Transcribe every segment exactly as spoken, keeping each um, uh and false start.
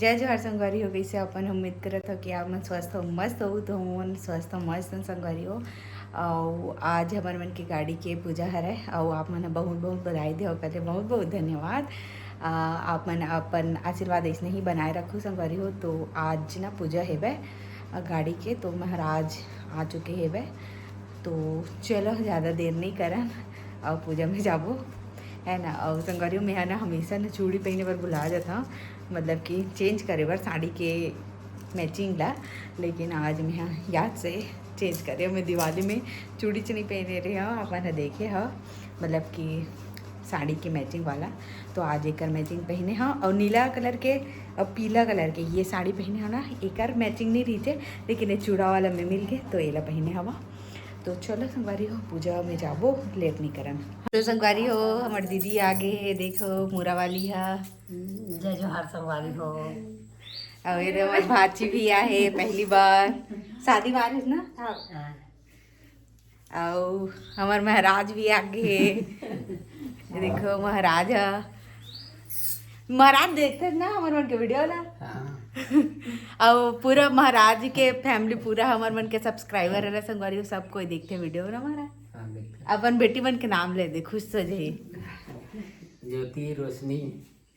जय जोहार संगवारी हो, कइसे अपन? उम्मीद करत हो कि आप मन स्वस्थ हो, मस्त हो। तो हमन स्वस्थ हो, मस्त हो संगवारी हो। अउ आज हमर मन के गाड़ी के पूजा हरय, अउ आप मन ह बहुत बहुत बधाई देहो, पहले बहुत बहुत धन्यवाद। अ, आप मन अपन आशीर्वाद अइसने ही बनाए रखो संगवारी हो। तो आज ना पूजा हेबे, अ, गाड़ी के, तो महाराज आ चुके हेबे। तो चलो, ज़्यादा देर नहीं करन, अउ पूजा में जाबो, है ना। अउ संगवारी हो, मैं ना हमेशा ना चूड़ी पहने बर भुला जाता हूँ, मतलब कि चेंज करे बर साड़ी के मैचिंग ला, लेकिन आज मैं याद से चेंज करे। मैं दिवाली में चूड़ी च नहीं पहने रहे हूँ, अपन ह देखे हो, मतलब कि साड़ी के मैचिंग वाला। तो आज एकर मैचिंग पहने हव, अउ नीला कलर के अउ पीला कलर के ये साड़ी पहने हव ना, एकर मैचिंग नहीं रहिथे, लेकिन ये चूड़ा वाला में मिल गए, तो एला पहने हवा। तो चलो संगवारी हो, पूजा में जाबो, लेट नहीं करन। तो संगवारी हो, हमर दीदी आगे हे, देखो, मोरा वाली हा। जय जोहार संगवारी हो। अउ ये दे, हमर भाची भी आहे, पहली बार शादी बार है ना। हाँ। अउ हमर महाराज भी आगे हे। देखो, महाराज ह, महाराज देखते ना हमर मन के वीडियो ला। हाँ। अउ पूरा महाराज के फैमिली, पूरा हमर मन के सब्सक्राइबर है संगवारी, सब कोई देखते वीडियो ना महाराज। हाँ, देखते। अपन बेटी मन के नाम ले दे, खुश हो जाही। ज्योति, रोशनी,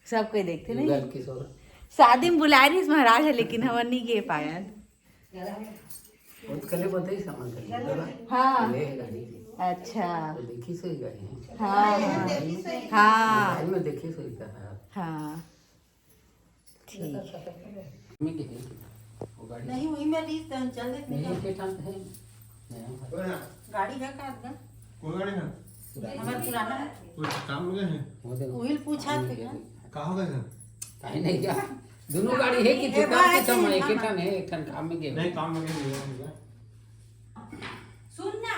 सब कोई देखते नहीं। युगल, किशोर। शादी में बुलाए रहिस महाराज ह, लेकिन हमन नहीं गे पायन। वो तो कल बताई सामान कर। हाँ। ले गाड़ी। अच्छा। तो देखी सही गाड़ी है। हाँ। हाँ। मोबाइल में देखी सही का है। हाँ। ठीक। में के है? वो गाड़ी नहीं, वही में रहिस, तो हम चल देते नहीं, हैं। के ठाम है। नहीं, हम गाड़ी है का आपका? कौन गाड़ी है? हमारा पुराना है। वो काम हो गया है? वो देखो। वही पूछा थे ना। कहाँ हो गया है? कहीं नहीं गया। दोनों गाड़ी है कि ए, दुकान भाई, के ठन, एक ही ठन है, एक ठन काम में गए। नहीं, काम में गए, नहीं गए। सुन ना,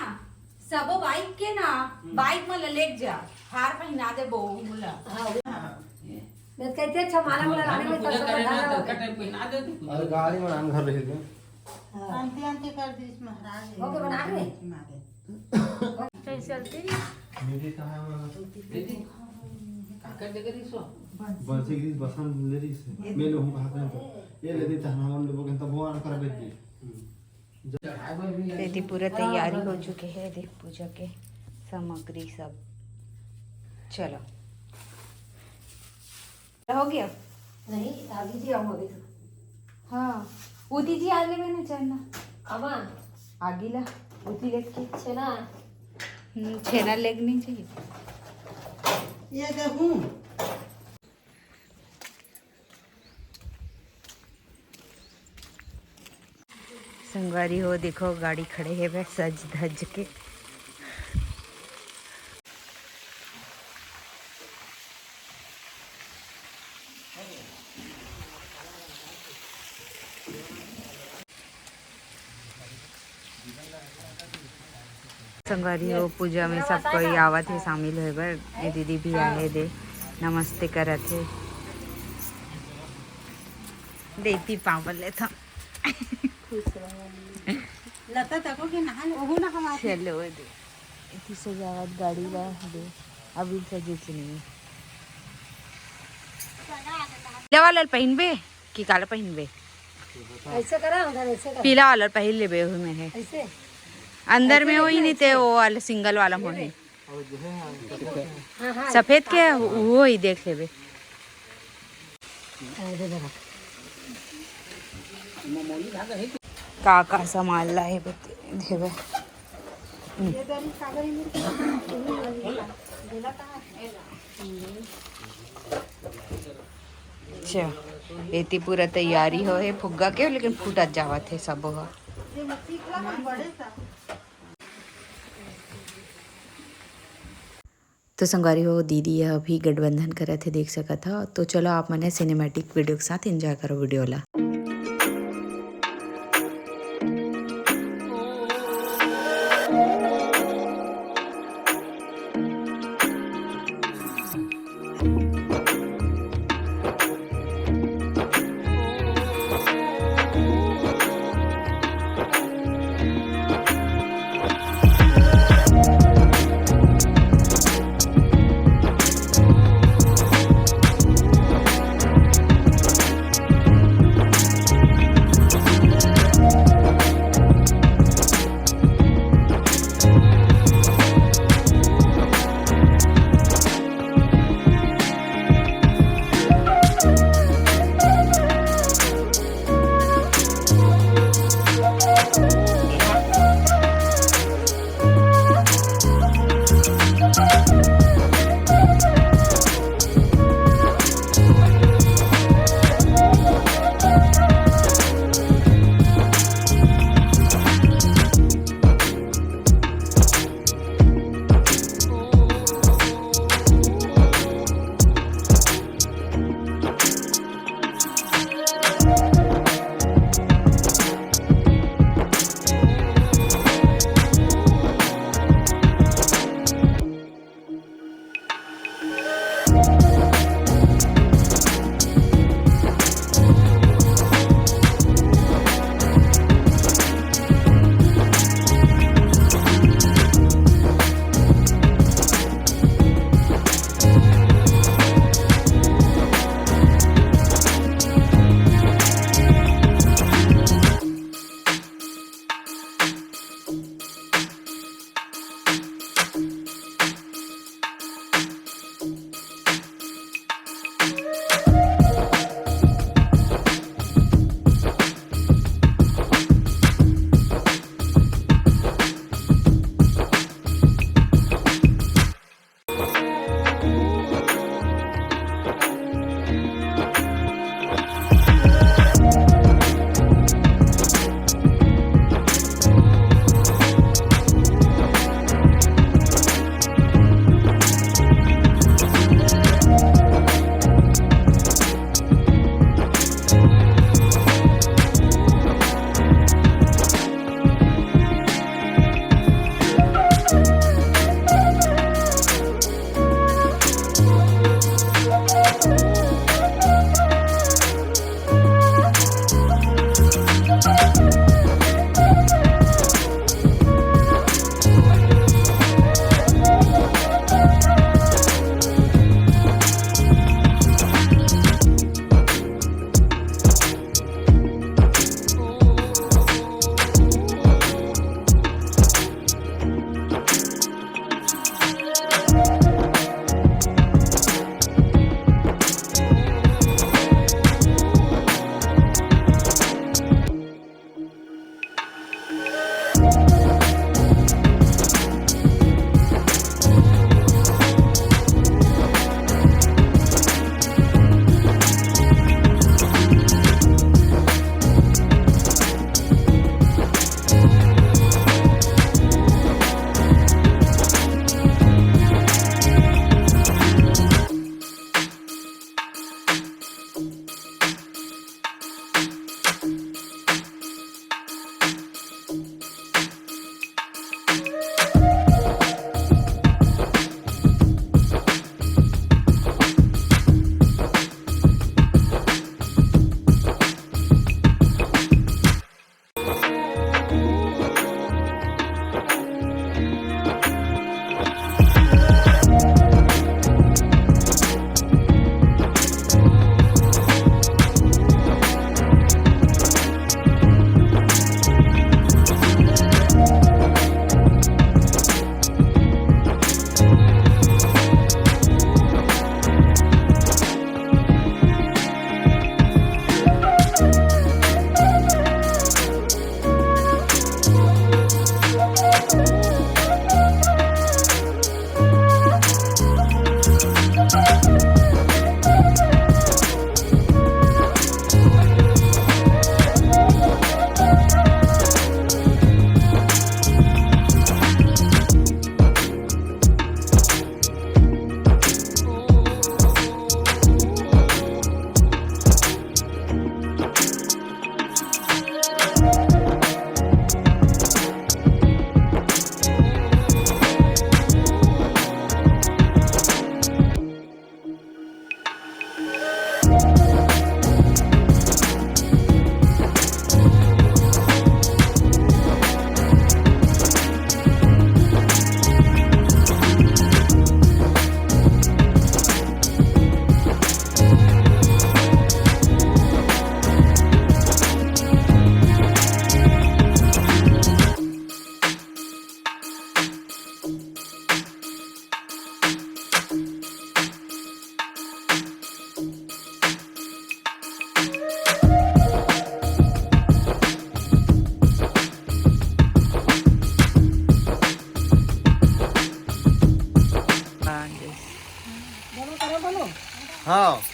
सबो बाइक के ना, हम्म। बाइक में ले लेके जा, हार पहना दे बहू मोला। हाँ, वो हाँ। मैं कहते अच्छा माला वाला लाने में पूजा तो करे ना, धागा तो होता। कटे पहना दे तू। अरे गाड़ी में हम घर रह गए। हाँ। अंते अंते कर दीस महाराज। ओके, बना के। मारे। कहीं चलती नहीं। मेरे कहाँ है वाला? दीदी, काकर दे करी सो? बंसी गिरीश बसन ले रही से। मैं लोगों का हाथ में तो। ये ले दी तहना हम लोगों के तब वो आन कर बैठ गए। हम्म। चढ़ाई पर भी तो ये पूरा तैयारी हो चुके हैं, देख पूजा के सामग्री सब। चलो। हो गया? नहीं, अभी जी आऊँ अभी तो। हाँ, उदी जी आ लेवे ना चढ़ना। अब आगी ला, उदी लेके। छेना। हम्म, छेना लेके नहीं चाहिए। ये देखूँ। संगवारी हो, देखो गाड़ी खड़े हेवय सज धज के। संगवारी हो, पूजा में सब कोई आवत हे शामिल होए बर। ये दीदी भी आए दे, नमस्ते करत हे। देती पाँव पर लेथन। लता तको के नहा ले। ओहू ना हमारे। चलो दे। इतनी सजावट गाड़ी ला दे। अभी सजे के नहीं। पीला वाला पहिनबे कि काला पहिनबे? ऐसे करा, उधर ऐसे करा। पीला वाला पहिन लेबे, ओही में है। ऐसे? अंदर में ऐसे वही नहीं ते, वो वाला सिंगल वाला में है। हाँ, हाँ। सफेद के वो ही देख लेबे। का का सामान लाए बते देवे। अच्छा, एती पूरा तैयारी हो हे फुग्गा के, लेकिन फूटत जावत हे सबो ह। तो संगवारी हो, दीदी ह अभी गठबंधन करत हे, देख सकत ह। तो चलो, आप मन ह cinematic video के साथ enjoy करो video ला।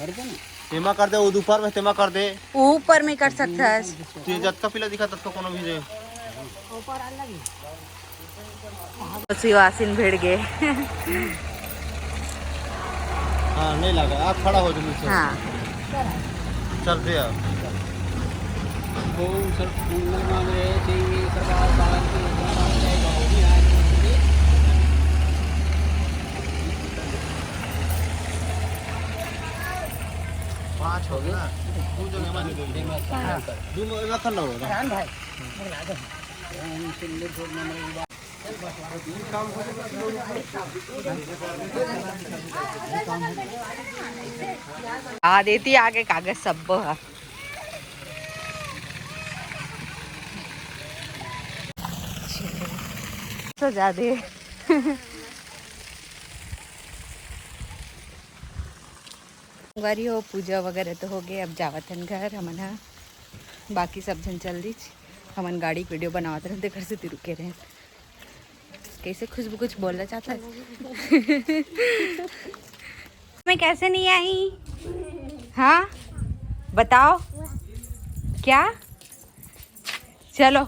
तेमा कर दे, वो ऊपर में तेमा कर दे। ऊपर में कर सकथस। तू जतका पीला दिखा ततका कोनो भी दे। शिवासिन भिड़ गे। हाँ, नहीं लगा, आप खड़ा हो जाओ नीचे। हाँ। चल दे आप। ओम सर्वमंगल मांगल्ये शिवे सर्वार्थ साधके शरण्ये त्र्यंबके गौरी नारायणी नमोस्तुते। पाँच हो गया। दो जगह मार दो। दो में रखा ना होगा। राम भाई। आ देती आगे कागज सब्बो ह। सजा दे। संगवारी हो, पूजा वगैरह तो हो गए, अब जावत हन घर हमन ह। बाकी सब झन चल दीच, हमन गाड़ी के वीडियो बनावत रहन, तेकर सेती रुके रहन। कैसे खुशबू कुछ बोलना चाहता है? मैं कैसे नहीं आई? हाँ, बताओ क्या? चलो,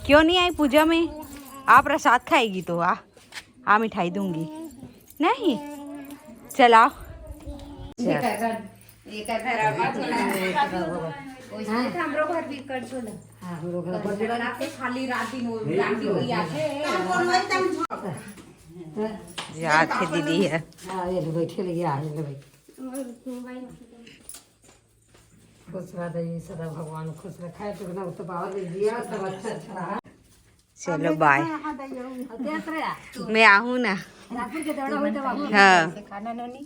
क्यों नहीं आई पूजा में? आप प्रसाद खाएगी तो आ, आ मिठाई दूंगी। नहीं, चलाओ। एकर घर आबाद होला। ओइसने तो हमरो घर भी कर छोला। हाँ, हमरो घर कर छोला। खाली रात दिन वो रात दिन वही आथे। जात हे दीदी ह। हाँ, ये लो बैठे लगे, आ, ये लो भाई। खुश रह दे, सदा भगवान खुश रखे, तो ना, तो बाबा ने दिया, सब अच्छा, अच्छा रहा। चलो, बाय। मैं आहूँ ना। हाँ।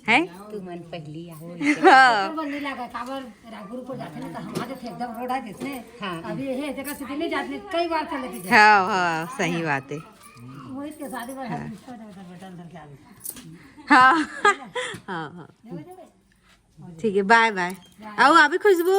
है? तू मन पहली आहो। हाँ। हाँ, हाँ, सही बात है। हाँ, हाँ, हाँ। ठीक है, बाय बाय। आओ, अभी खुशबू।